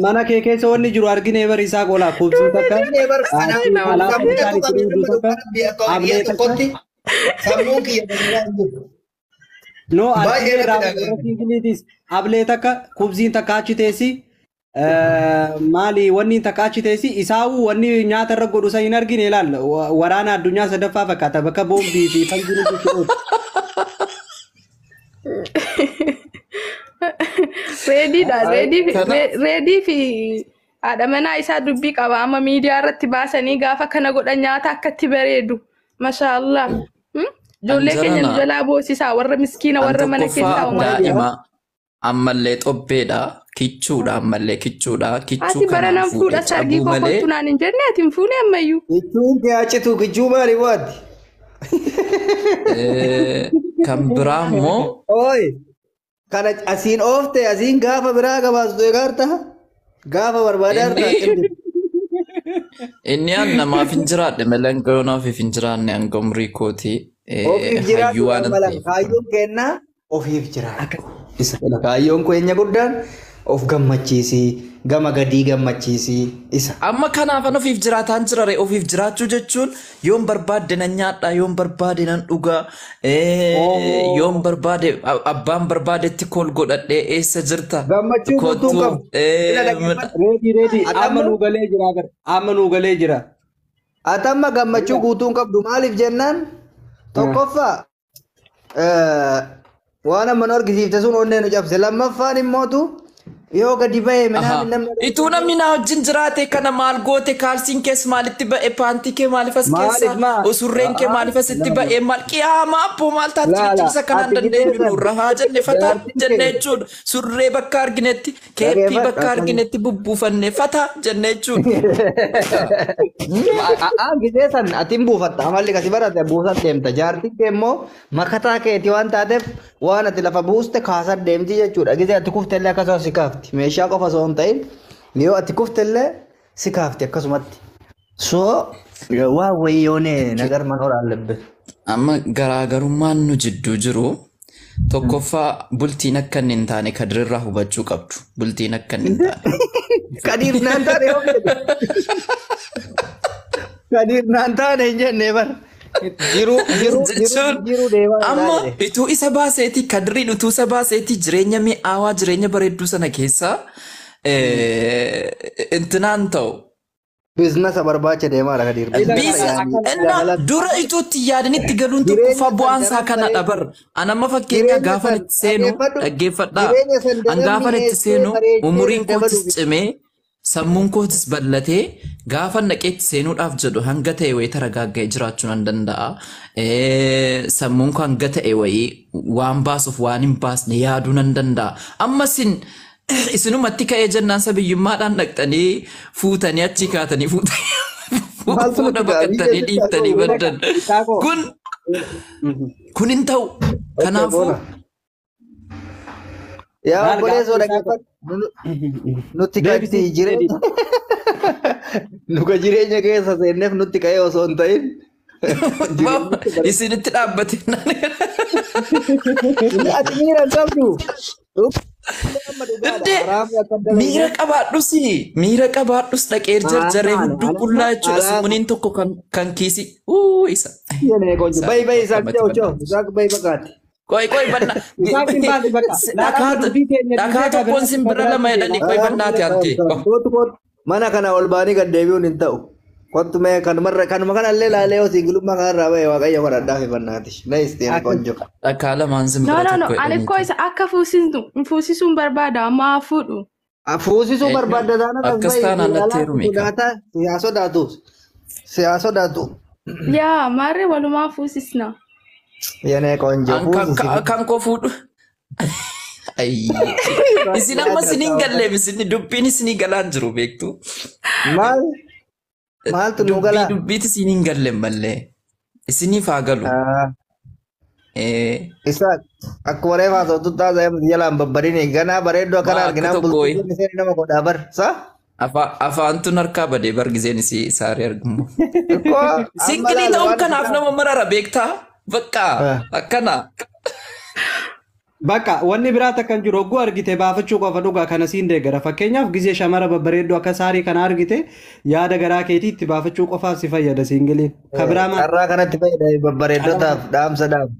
Mana kee keessa wanni jiru argine bar isaa qola kubsii takka. Argine bar Alaa sammuu bishaan tokko itti dhugdu takka. biyya Ablee takka. tokkotti sammuun kiyya barbaada hin jiru. No Baay'ee argine natti irraa dhaga'ame. singiliitis ablee takka kubsiin takka achi teessi. Maali wanni takka achi teessi isaawuu wanni nyaata irra godhu san hin argine ilaal waraana addunyaa sadaffaa fakkaata bakka boombii fi fanjiin itti oolu. Reediidha. Kanaaf Reedii fi haadha manaa isaa dubbii qaba. Amma miidiyaa irratti baasanii gaafa kana godhan nyaata akka itti bareedu. Masha Allah. Ijoollee keenya nu Anjarana jalaa boosisaa warra miskiina an warra mana tokkoffaa keessaa homaa. daa'ima ammallee xobbeedha kichuudha ammallee kichuudha kichuu Ati bara kanaan nan fuudhe fuudha sargii cabuu koo malee kottu naan hin jenne ati hin fuune ammayyuu. Kichuun kee achitu kichuu maali waati? Kan biraa immoo Oi kana asiin oofte asiin gaafa biraa gabaastu eegaarta gaafa barbaadaa inni irraa inni an namaaf hin jiraadhe malee hanga yoonaaf hin jiraanne hanga umrii kooti ofiif hayyuu jiraatu waan hin malan ta'eef. kaayyoon kennaa ofiif jiraatu. Isa kana kaayyoon keenya guddaan of gammachiisii gama gadii gammachiisii isa. Amma kanaafan ofiif jiraataan jira ree ofiif jiraachuu jechuun yoon barbaade nan nyaadha yoon barbaade nan dhuga yoon barbaade abbaan barbaadetti kol godhadhee eessa jirta Gammachuu guutuu kottu qabu. Ila dhaggeeffadhu. Reedii reedii amma Atamma nuu galee jira bar amma nuu galee jira. atamma gammachuu guutuu hin qabdu maaliif jennaan tokkoffaa waan amma nu argisiifte sun onnee nu cabse lammaffaan immootu yoo gadi ba'e minaan namni Ituu namni na wajjin jiraate kana maal goote kaalsiin kees maalitti ba'e paantii kee maaliif as Maaliif keessa maa? usurreen kee maaliif asitti ba'e maal qiyaamaa abboo maal taate Laala, cimsa kanaan ati dandeenyu gideessan nurra haa jenne fataa jaartiin jenne kee jechuudha surree bakka arginetti keeppii dhaggeeffadhu bakka akkam arginetti bubbuufanne fataa jenne jechuudha. Gisee san ati hin buufatta amalli kasi barate buusat deemta jaartiin kee immoo makataa keeti waan taateef waan ati lafa buuste kaasat deemti jechuudha gisee ati kuftellee akkasuma si kaafti meeshaa qofa osoo hin ta'in yoo ati kuftellee si kaafti akkasumatti so waan wayii yoone nagar manoor allebbin Amma garaagarummaan nu jidduu jiru tokkoffaa bultiin akka inni hin taane kadirirraa hubachuu qabdu bultiin akka inni hin taane. Kadiir naan taane yoo jedhe kadiir naan taane hin jenne bar jiruu jiruu jiruu Jechuun jiruu deemaa irraa amma jedhe. utuu isa baaseeti kadiriin utuu isa baaseeti jireenya mi'aawaa jireenya bareedduu sana keessa intinaan ta'u. Biizinasa barbaacha deemaadha Kadiir. Biizinasa Biisa yaanii inna dabalata. dura utuu itti yaadanitti galuun Jireenya tokkoffaa san bu'aan isaa daran kana bareedu. dhabar. An amma fakkeenyaa Jireenya gaafan san itti seenu dhaggeeffadhu. dhaggeeffadhaa. Jireenya san An daran gaafan itti mi'eessee seenu bareechee umuriin kootis dabaluuf. cimee sammuun kootis bal'atee gaafa naqeetti seenuudhaaf jedhu hanga ta'e wayii taragaagga'ee jiraachuu nan danda'a. Sammuun koo hanga ta'e wayii waan baasuuf waan hin baasne yaaduu nan danda'a. Amma isin isinumatti ka'ee jennaan sabiyyummaadhaan dhaqxanii fuutanii achi kaatanii fuutanii Maaltu fuudha nutti ga'a? Biyya baqattanii keessa dhiiftanii ta'uu. baddan. Isaakoo Kun kun hin ta'u. Okay, Kanaafuu boona. Yaa maal obboleessoo gaaffii isaakoo dhaggeeffadhu. Nutti ka'etti deebisii jireenya nu ka jireenya keessa seenneef nutti ka'ee osoo hin ta'in jireenyitti bareedu. isinitti dhaabbate. Ati miira hin qabdu. Amma dhugaadha. Indee Haraamni akka hin miira dalagne. qabaadhus miira qabaadhus dhaqee jarjaree Haraamaadha. hudduu qullaa jechuudha. Haraama. Summuniin tokko kan kiisi. Uu isa. Yene konjo. Isa Bay bay Isaak akkamatti chao chao. bannaati. Isaak bay bakaati. Qoy qoy banna. Isaak hin baasi bakka laala Dhakaa dubbii keenya dhakaa dhiisee tokkoon kabiraatti simbira lama kabiraatti jedhanii deema. qoy bannaati ante. Kootu kootu. Mana kana ol baanii gad deebi'uun hin ta'u. Kottu mee kanumarra kanuma kanallee laalee yoo siingilummaa kanarraa bahe waaqayyo kan addaa fi bannaati. Nice ta'e konjo. Dhakaa lamaan No simbira no no tokko ani koo jedhaniiti. isa akka fuusisnu fuusisuun barbaada amma haa fuudhu. Fuusisuu Eenyu barbaadda taanaan as akkas bahi taanaan natti alaa heerumi ka. sodaataa siyaa sodaatu. Siyaa sodaatu. Yaa maarree walumaa fuusisna. Yenee konjo An kan fuusisi. kan koo fuudhu. Ayyi. Isin amma isin hin galleef isin dubbiin isinii galaan jiru beektu. Maal maaltu nu Dubbii galaa? dubbiit isin hin galle mallee. Isiniif haa galu. Isaak akkuma reefa haasoftu taasisa jalaan babbadini ganaa bareedduu akkana Maa akka arginaan tokko bultii isheen nama godhaa bar sa? Afaantuun harkaa badee bargizeen isii saarii argumu. Ikkoo amma Singilii laala ta'uun waan kanaaf nama marara beektaa? Bakka akkana. Bakka wanni biraa takka hin jiru, hogguu argite baafachuu qofa dhugaa kana siin deeggara. Fakkeenyaaf gizee shamara babbareedduu akka saarii kana argite yaada garaa keetii itti baafachuu qofaaf si fayyada siingiliin. Ka biraa maal? Carraa kanatti fayyadame babbareeddotaaf dhaamsa dhaam.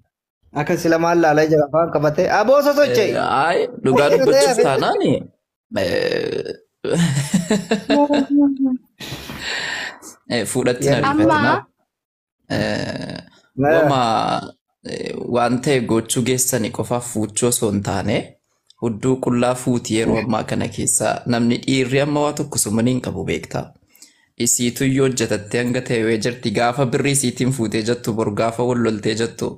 Akkas Sila maal laalaa jira afaan qabatee. Aboo sosocho'i. Ay, dhugaa dubbachuuf taanaan fuudhatti na Amma ariifatina. Wama waan ta'e gochuu geessani qofaaf fuuchuu osoo hin taane hudduu qullaa fuuti yeroo ammaa kana keessa namni dhiirri amma waa tokko sumanii hin qabu beektaa. Isiitu iyyuu hojjetattee hanga ta'e wayii jirti, gaafa birrii isiitiin fuutee jettu bor gaafa wal loltee jettu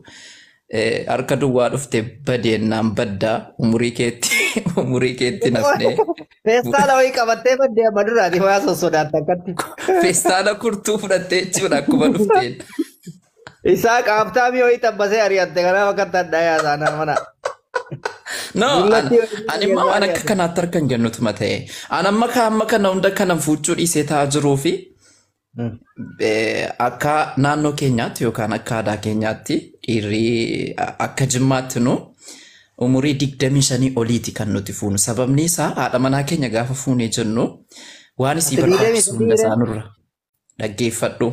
harka duwwaa dhufte badeennaan baddaa umurii keetti nafnee. Feestaala wayii qabattee baddee amma duraati waa sossodaatti akkatti. Feestaala kurtuu fudhattee jechuudha akkuma dhufteen. Isaa qaabtaamii wayii xabbasee ari'atte, kanaaf akka tadhaa saanaa mana. No, Dullatti ani immoo waan akka kanaatti harka hin kennutuma ta'e. Ani amma ka amma kana hunda kanan fuuchuu dhiisee taa'aa jiruu fi akka naannoo keenyaatti yookaan akka aadaa keenyaatti dhiirri akka Jimmaatti nu umurii 25 oliiti kan nuti fuunu. Sababni isaa haadha manaa keenya gaafa fuunee jennu waan isii Ati 23 barbaachisu hunda isaa nurra dhaggeeffadhu.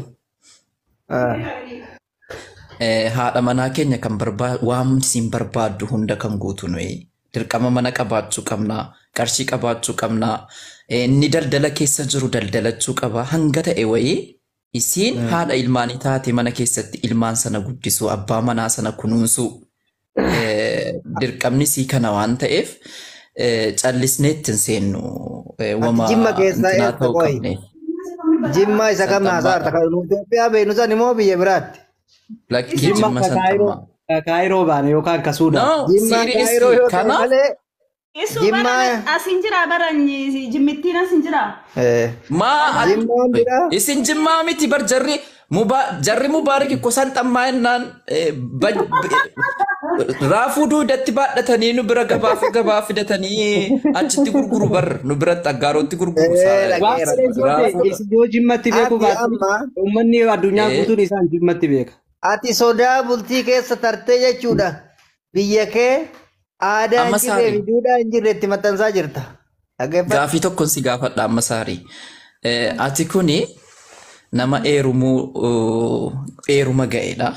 Haadha manaa keenya kan waan isiin barbaaddu hunda kan guutu nuyi. Dirqama mana qabaachuu qabna, qarshii qabaachuu qabna, inni daldala keessa jiru daldalachuu qaba. Hanga ta'e wayii isiin haadha ilmaanii taate mana keessatti ilmaan sana guddisuu, abbaa manaa sana kunuunsuu. Dirqamni isii kana waan ta'eef callisnee itti hin seennu. Wama Jimma keessaa intinaa eessa ta'uu qoyi? qabneef. Jimma isa kam haasaa harta kan Itoophiyaa beeknu san immoo biyya biraatti? Lakkii, Jimma Jimma ka Kaayiroo sanxammaa. ka Kaayiroo baane yookaan ka Suudaan. No, Jimma Kaayiroo seriously yoo ta'e kanaaf malee Isu Jimma bara asin jira, bara jimmittiin asin jira. Maa Jimmaan bira isin Jimmaa miti bar, jarri muba jarri Mubaarak kosaan xammaa jennaan raafuu duudatti baadhatanii nu bira gabaaf gabaa fidatanii achitti gurguru bar, nu biratti Aggaarootti gurguru. Waan Dhaqeera. fedhe yoo ta'e Raafuu isin yoo Jimmatti beekuu Ati baattan amma uummanni addunyaa guutuun isaan Jimmatti beeka. Ati sodaa bultii keessa tartee jechuudha. Biyya kee aadaa Amma hin jirree saarii fi duudhaa hin jirre itti maxxansaa jirta. Dhaggeeffadhu. Gaafii tokkon si gaafadha amma saarii. Ati kuni nama eerumuu eeruma ga'edha.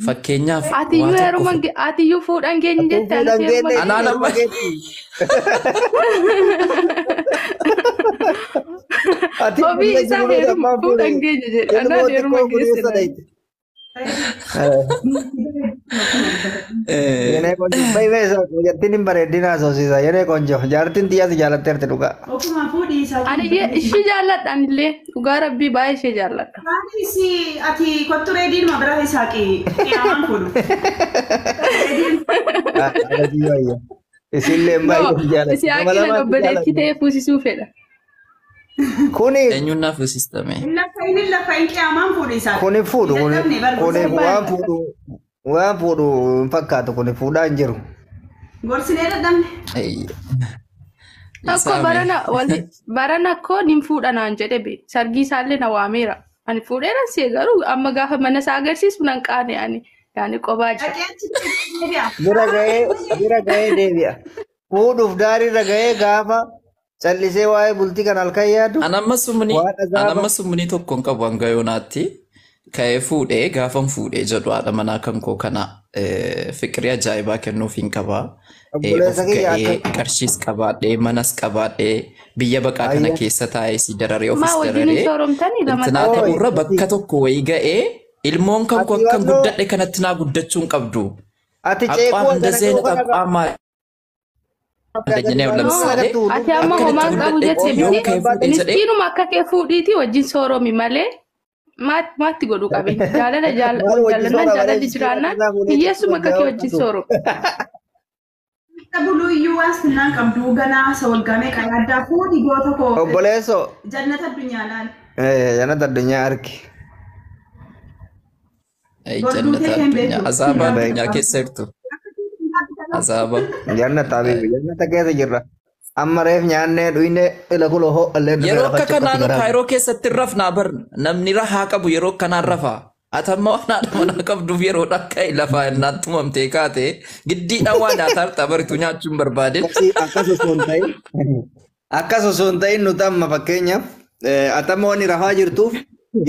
Fakkeenyaaf waa Atiyyuu tokko heeruma atiyyuu fuudhan geenye Atuu jette anis fuudhan heeruma geenne Anaan geenye. amma heeruma geetti. Ati Ofii biyya isaa jiru heeruma abbaan fuudhan fuudhe. geenye jedhe anaan Ilmoo heeruma xiqqoo geesse kunuunsa naan. dhayite. Yenee konjo baay'ee isa jettiin hin bareedina haasofsiisa. Yenee konjo jaartiin xiyyaa si jaalatteerti dhugaa. Ofuma fuudhii isaa. Ani ishee jaalladha, anillee dhugaa rabbii baay'ee ishee jaalladha. Maalis ati kottu reediinuma bira isaaqi qiyaamaan fuudhu. Alatii baay'ee. Isillee No, baay'ee si jaalatti. Nama Isihaaqina lamaatti obboleettii jaalatti. ta'ee fuusisuu fedha. Kuni Eenyuun naaf sistame? Inni lafa hin qiyaamaan fuudhu isaaqi. Kuni fuudhu kuni Dadhabne bar kuni gorsinee waan fuudhu hin fakkaatu, kuni fuudhaa hin jiru. Gorsinee dadhabne. Tokko barana wali barana koo nin fuudha naan jedhe be sargii isaallee na waameera. Ani fuudheera see, garuu amma gaafa mana isaa agarsiisu nan qaane, ani yaani qobaa jira. Dhaqee achi deebi'a. Bira ga'ee deebi'a. Fuudhuuf daariirra ga'ee gaafa callisee waa'ee bultii kan halkan yaadu waan An azaaba. amma sumni tokko hin qabu hanga yoonaatti. Ka'ee fuudhee gaafan fuudhee jedhu haadha manaa kan koo kana fiqirii ajaa'ibaa kennuuf hin qabaa. Of Obboleessa kiyya ga'ee akka qarshiis qabaadhee manas qabaadhee biyya baqaa kana Ayya. keessa taa'ee si dararee Maa ofis wajjin hin dararee sooromtanii lama intinaa Ooy, taatanii? ta'urra bakka tokko wayii ga'ee ilmoon kan koo ati akkan wannoo guddadhe kanatti naa guddachuu hin qabdu. Ati ceekuu አቋም akkana እንደዚህ qabu አይነት kana አቋም አለኝ። እኔ አሁን No, ለምሳሌ ati amma akkanatti homaan qabu guddadhe jette yoon miti ka'ee fuudhee jedhee miskiinuma akka kee fuudhiiti wajjin sooromi malee maatti godhu qabeenya jaalala Maal wajji jaalannaan soora malee jaalalli miskiina jiraannaan irraa fuudhee ceekuu hiyyeessuma akka kee wajji wajjin hawaasatu. sooromi. Buluu iyyuu waan sinnaan qabdu ganaa isa waggaa meeqa yaaddaa fuudhi goota koo. Obboleessoo Jannata addunyaa laal. Jannata addunyaa argi. Ay, Gorduu jannata kee hin addunyaa beektu. azaaba addunyaa keessa jirtu azaaba. Jannata habiibi jannata keessa jirra. Amma reef nyaannee dhuynee ila kuloo ho'allee dhufee Yeroo akka rafachuu kanaa akkatti nu garaa. Kaayiroo keessatti hin rafnaa bar, namni rahaa qabu yeroo akkanaan rafa. Ati amma waan haadha manaa qabduuf yeroodhaan ka'e lafaa innaan tumamtee kaate giddiidhaan waa nyaataa harta baritu nyaachuu hin barbaadin. Akkas osoo hin ta'in akkas osoo hin ta'in nuti amma fakkeenyaaf ati amma wanni rafaa jirtuuf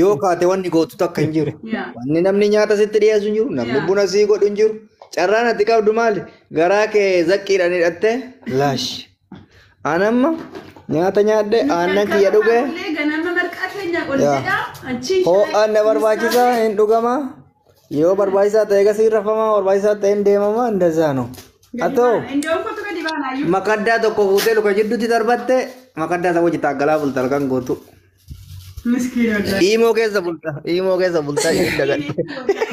yoo kaate wanni gootu takka hin jiru. Wanni namni nyaata sitti dhiyeessu hin jiru, namni buna sii godhu hin jiru. Carraan ati qabdu maali? Garaa kee zakkiidhaan hidhattee laash. An amma nyaata nyaadhe aannan kiyya dhuge. Ganama marqaa keenya ol jedhaa achi. Ho'aan na barbaachisaa hin dhugamaa. Yoo barbaachisaa ta'e gasii rafamaa barbaachisaa ta'e hin deemamaa እንደዛ ነው። Atoo Indoon kottu gadi baanaayyuu. makaddaa tokko fuutee luka jidduutti darbatte makaddaa isa wajji taaggalaa bulta halkan gootu. Miskiina. Iimoo keessa bulta iimoo keessa bulta hin dagadhe.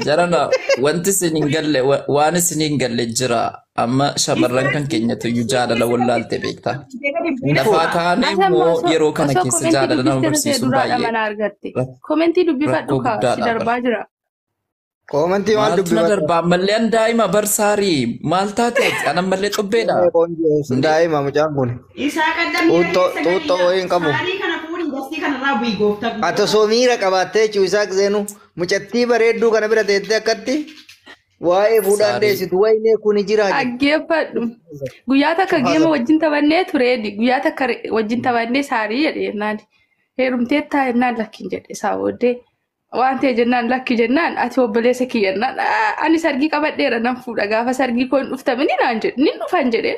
Jarana wanti isin hin galle waan isin hin galle jira amma shamarran kan keenyatu iyyuu jaalala wallaalte beektaa. Lafaa kaanee immoo yeroo kana keessa jaalala nama barsiisuun duraadha baay'ee mana argatte. Komentii dubbifadhu rakkoo kaa si guddaadha darbaa jira. Koomantii maal Maaltu na dubbifata? darbaa ammallee an daa'ima barsaarii maal taateeti an ammallee xubbeedha. Daa'ima mucaan kun. Isaa qaddamee Xuuxoo wayii hin qabu. Saarii kana fuudhii dastii kanarraa bu'ii gooftaa. Ati osoo miira qabaattee jechuun seenu mucattii bareedduu kana bira teettee akkatti waa'ee fuudhaan Saarii. deessitu wayinee kuni jira jedhu. Dhaggeeffadhu. Guyyaa takka geema wajjin taphannee tureeni. Guyyaa takka wajjin taphannee saarii jedhe jennaan. Heerumtee taa jennaan lakki hin jedhe isaa booddee. Waan ta'e jennaan lakki jennaan ati obboleessa kiyya jennaan ani sargii qabadheera nan fuudha gaafa sargii koo hin dhuftamini naan jedhe nin dhufan jedheen.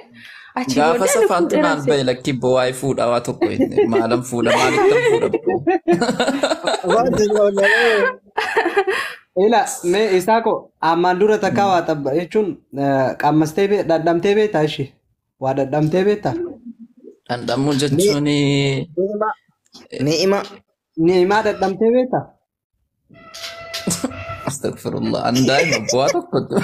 Achi Gaafa booddee ani safaantu fuudheera naan bahe lakki bo'aayii fuudha waa tokko inni maalan fuudha maalittan fuudha. Wanti sun Ila mee Isaako ammaan dura takka waa xabba jechuun qammastee dhadhamtee beektaa ishee? Waa dhadhamtee beektaa? Dhandhamuu jechuun Ni'ima. Ni'imaa dhadhamtee beektaa? astagfirullah an daa'ima bu'aa tokkotu.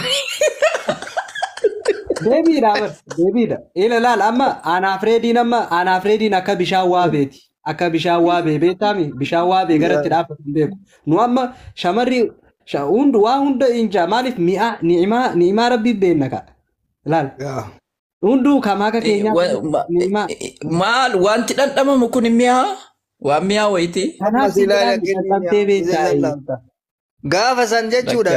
Deebiidha bar deebiidha. Ila laal amma anaaf reediin amma anaaf reediin akka bishaan waa beeti. Akka bishaan waa bee beektaami bishaan waa bee garatti dhaabbatu hin beeku. Nu amma shamarri hundu waa hunda injaa maaliif mi'a ni'imaa ni'imaa rabbii beenna ka'a. Laal hunduu kam akka keenyaa ni'imaa. Maal wanti dhandhamamu kun mi'aa waan mi'aa wayiiti. Kanaaf si jedhaan dhadhamtee beektaa. Gaafa san jechuudha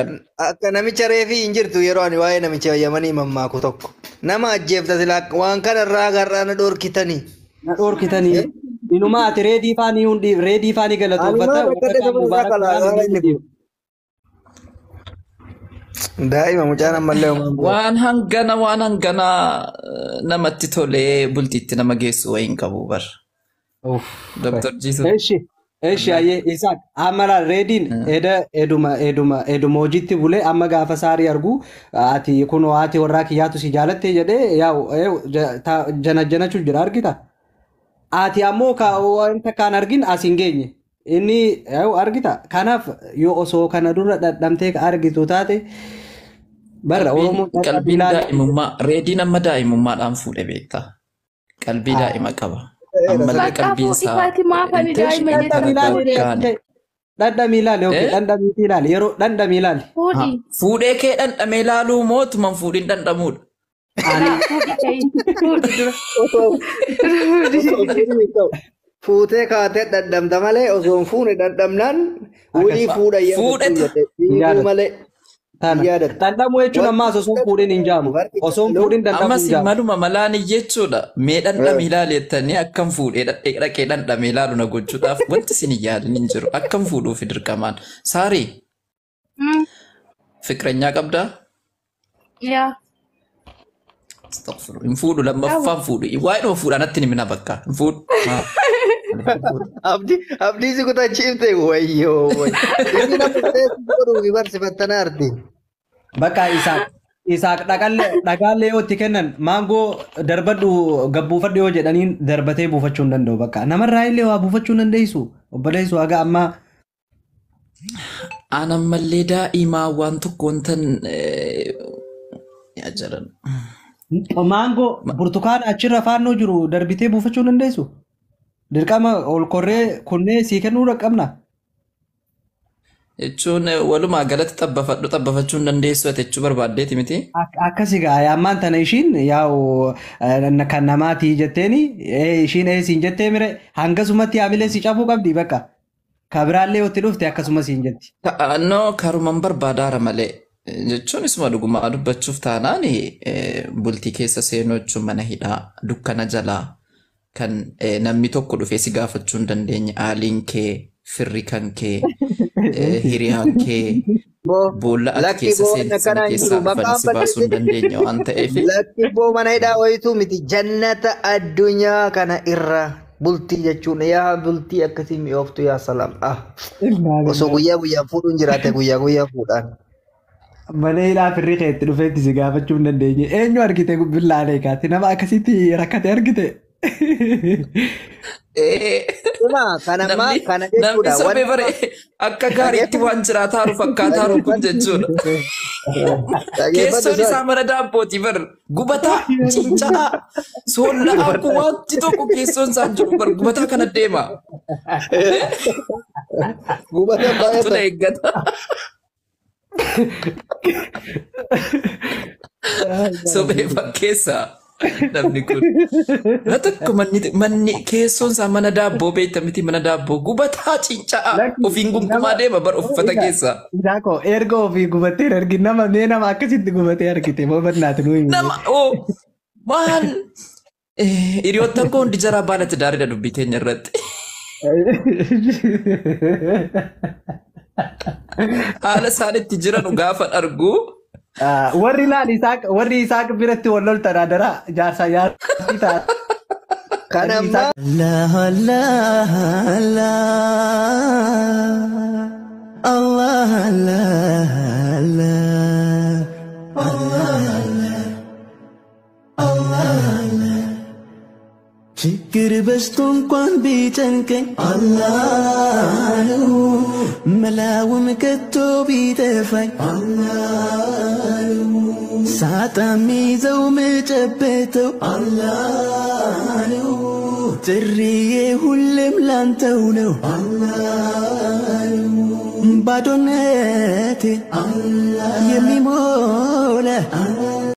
akka namicha reefii hin jirtu yeroo ani waa'ee namicha yamanii mammaaku tokko. Nama ajjeefta silaa waan kanarraa garraa na dhorkitanii. Na dhorkitanii. Inuma ati reedii faanii hundi reedii faanii galatoonfatta. Ani maal akka Warra kaan dhaqee mubaarak kalaa jedhaan inni hundi. Daa'ima mucaan ammallee uumaan beeku. Waan hangana namatti tolee bultiitti nama geessu wayii hin qabu bar. Doktor Jiisu. Eshi eshi ayyee Isaaq amma laal reediin eda eduma eduma eduma hojiitti bulee amma gaafa saarii argu ati kunoo haati warraa kiyyaatu si jaalatte jedhee yaa'u jana janachuuf jira argita. Ati ammoo ka wanta kaan argin as hin geenye. Inni yaa'u argita. Kanaaf yoo osoo kana dura dhadhamtee ka argitu taate barra Oromoon dhadhamii Qalbiin ilaali. daa'imummaa reediin amma daa'imummaadhaan fuudhe beektaa. Qalbii daa'ima qaba. Ammallee Bakka qalbiin fuudhii isaa kaati maaf ani daa'ima Dhadhamii ilaali. Gaane. Dhadhamii ilaali. Okay, Eh? dhadhamii ilaali. Yeroo dhadhamii ilaali. Fuudhii. Fuudhee kee dhandhamee ilaaluu mootumaan fuudhiin dhandhamuudha. Ani Fuudhii ka'ii. Fuudhii dura. Fuutee kaatee dhadhamta malee osoo hin fuune dhadhamnaan wulii fuudha Fuudhe yaadatu malee. tana. Yaadatu. Dhandhamuu jechuun ammaas osoo hin fuudhin hin jaamu. Osoo hin fuudhin dhandhamuu Ammas hin jaamu. maluma malaan jechuudha. Mee dhandhame ilaali jettanii akkam fuudhee dhaqee dhandhame ilaalu na gochuudhaaf wanti isin hin yaadin hin jiru. Akkam fuudhuuf dirqamaan. Saarii fikiranyaa qabdaa? Yaa. Astaghfirullah. Hin fuudhu lammaffaan fuudhu. Waa'ee fuudhaa natti ni mina bakka. Hin fuudhu. Abdii abdii si kutachiifte wayyoo wayyoo. Inni nama ta'e godhuuf barsiifattana arti. Bakka Isaaq Isaaq dhagaallee yoo itti kennan maangoo darbadhu gabbuufadhu yoo jedhaniin darbatee buufachuu hin danda'u bakka. Namarraa illee waa buufachuu hin dandeessu. Obboleessu haga ammaa Aan ammallee daa'imaa waan tokko wantan yaa jaran. maangoo burtukaana achirra faannoo jiru darbitee buufachuu hin dandeessu. Dirqama ol korree kunnee sii kennuu qabna. Jechuun walumaa galatti xabbafadhu xabbafachuu hin dandeessu ati jechuu barbaaddeeti miti. Akkasi gaa ammaan tana ishiin yaa'u kan namaatii jetteeni ishiin eesiin jettee mire hangasumatti haamilee si cabuu qabdi bakka. Kabiraallee yoo itti dhufte akkasumas hin jetti. No, karuman barbaadaara malee jechuun isuma dhugumaa dubbachuuf taanaan bultii keessa seenuu jechuun mana hidhaa dukkana jalaa kan namni tokko dhufee si gaafachuu hin dandeenye aaliin kee firri kan kee hiriyaan kee boolla ati Lakki keessa boo seente sana akkanaa hin keessaa jiru. dhufanii Maqaan si baasuu hin dandeenye waan ta'eef. Lakki boo mana hidhaa wayituu miti. Jannata addunyaa kana irra bultii jechuun yaa bultii akkasii mi'ooftu yaa salaam. Ah, osoo guyyaa guyyaan fuudhuun jiraate guyyaa guyyaa fuudhaan. Mana hidhaa firri kee itti dhufeetti si gaafachuu hin dandeenye. Eenyu argite billaalee kaati? Nama akkasitti rakkate argite? Dhuma kana ammaa Namni kana namni jechuudha. sobee bare akka gaariitti waan jiraataaru fakkaataaru kun jechuudha. Keessoon isaa mana daabbooti bar gubataa cincaa soolla'aa kun wanti tokko keessoon isaa hin jiru bar gubataa kana deema. Gubata Tuna baay'ata. eeggata. Sobee fakkeessa namni kun. Na tokko manni keessoon isaa mana daabboo beekta miti mana daabboo gubataa cincaa ofiin gungumaa deema bar uffata keessa. Isaako erga ofii gubattee hin argin nama mee nama akkasitti gubatee argite moo barnaati nuu himi. Nama oo maal hiriyoottan koo hundi jaraa baalatti daariidha dubbii keenya irratti. Haala isaan itti jiran gaafa argu Warri laal Isaaq warri Isaaq biratti wal loltan adaraa jaarsaa jaartii ta'a. Kana ammaa Allah Allah Allah Allah Allah Allah Allah ችግር በዝቶ እንኳን ቢጨንቀኝ አላህ ነው መላውም ከቶ ቢጠፋኝ አላህ ነው ሳጣ ሚይዘው ምጨበተው አላህ ነው ጥሪዬ ሁሌም ላንተው ነው አላህ ነው ባዶነቴ የሚሞላ